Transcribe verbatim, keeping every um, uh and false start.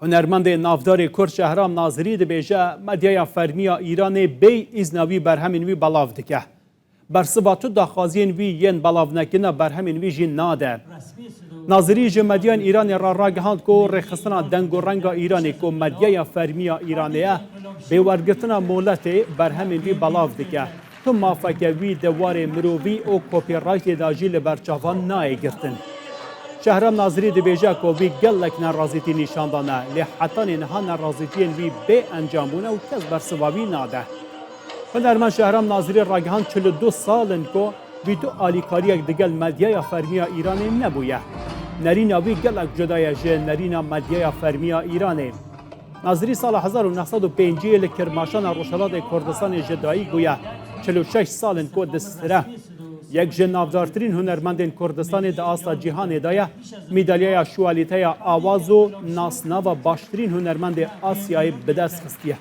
Hunermendê navdarê Kurd Şehram Nazirî dibêje, medyaya fermî ya Îranê bêyî îzna wî berhemên wî belav dike. Bersiva tu daxwaziyên wî yên belavnekirina berhemên wî jî nade. Nazirî ji medyayên Îranê re ragihand ku rêxistina deng û renga Îranê ku medyaya fermî ya Îranê ye, bê wergirtina moletê berhemên wî belav dike. Tu mafeke wî di warê mirovî û copyrightê de jî li ber çavan nayê girtin. Şehram Nazirî dibêje ku wî gelek nerazîtî nîşan dane, lê hetanî niha nerazîtiyên wî bê encam bûne û kes bersiva wî nade. Hunermend Şehram Nazirî ragihand çil û du sal in ku wî tu alîkariyek digel medyaya fermî ya Îranê nebûye. Nerîna wî gelek cuda ye ji nerîna medyaya fermî ya Îranê. Nazirî sala hezar û neh sed û pêncî li Kirmaşana Rojhelatê Kurdistanê ji dayik bûye. Çil û şeş sal in ku distire. Yek ji navdartirîn hunermendên Kurdistanê di asta cîhanê de ye. Mîdalyaya Şualîteya Awaz û nasnava baştirîn hunermendê Asyayê bi dest xistiye.